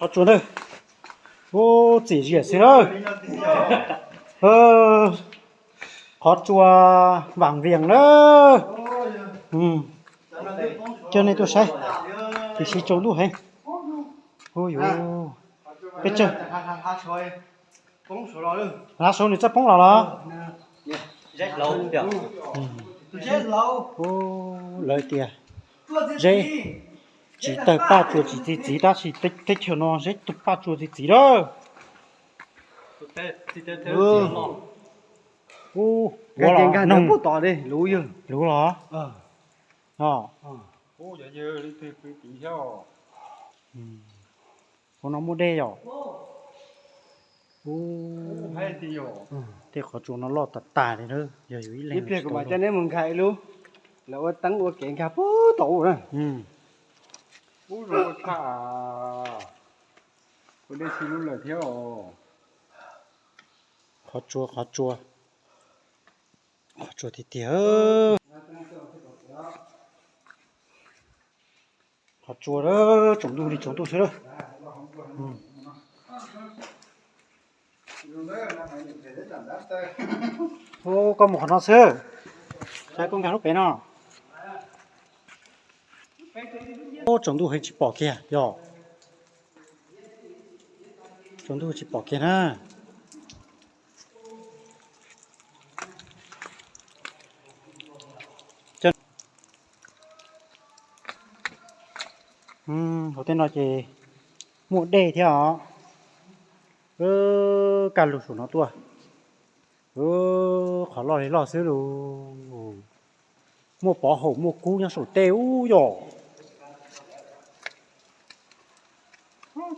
Qhov tsua na, ub, txim ziam xwb na. Qhov tsua vam vias na. Coj nej tuaj saib, tiam sis tsaus ntuj heev. Ub yuv, peb tsawg. Hlav saud nws txawj poob los los. Ub, lawv tias Zeb tsis tawg paj tsua tsis txi txiv, tab sis teb chaws no Zeb tawg paj tsua txi txiv lawm. Ub, ua los noog luv los. Ub, no muaj dej yom. Ub, tej qhov tsua no loj tas tas li na, yog yus ib leeg ib pliag kuv mam coj neb mus nkag ib lub, lawv ua teeb ua kev nkag puag tom ub na. Ub, zoo nkauj tshaj. Ua dej sib hlub lawm thiab os. Qhov tsua, qhov tsua, qhov tsua tiag tiag. Qhov tsua tsaus ntuj li tsaus ntuj xwb lawm. Ub, koj mus qhov no xwb, saib koj nkag lub pem no. Ub, tsaus ntuj heev tsis pom kiag yog. Tsaus ntuj tsis pom kiag na. Hauv tej no ces muaj dej thiab os. Kaj lug saum no tuaj. Qhov loj li loj xwb lus. Muaj pov haum muaj kub nyob saum tej ub yom. Qhov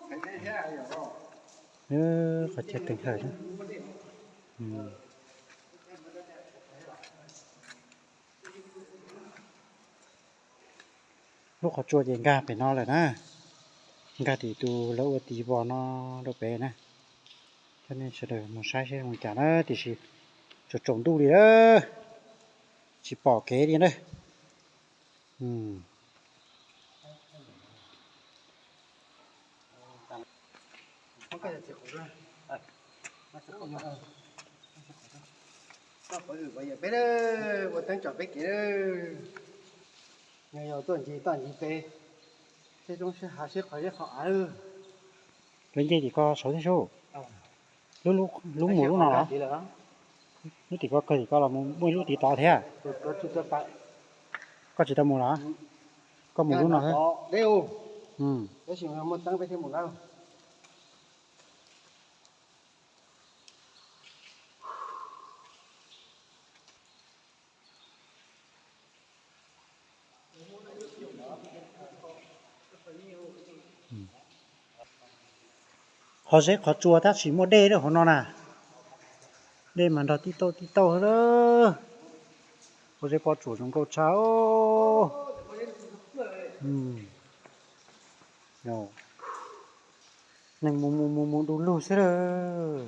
chaw teev hawm na. Lub qhov tsua ces nkag pem no lawm na, nkag tim tus lawv ua tis vos no rau pem na. Coj nej sawv daws mus saib seb zoo li cas na, tiam sis tsaus tsaus ntuj li na, tsis pom kev li na. Peb ua teeb tsom peb kev, yog tuaj ncig toj ncig peb, sib roob sib hav sib qhov zeb qhov av. Lawv nce tim ko saud thiab sub. Lub mus lub no los? Lub tim ko kawg tim ko los muaj ib lub tim tod thiab. Koj tsis tau mus los? Koj mus lub no thiab. Qhov zeb qhov tsua tab sis muaj dej lawm hauv no na. Dej mas nrog tib tauj tib tauj lawm. Qhov zeb poj tsuam zoo nkauj tshaj. Neeg mus mus mus mus du lug xwb lawm.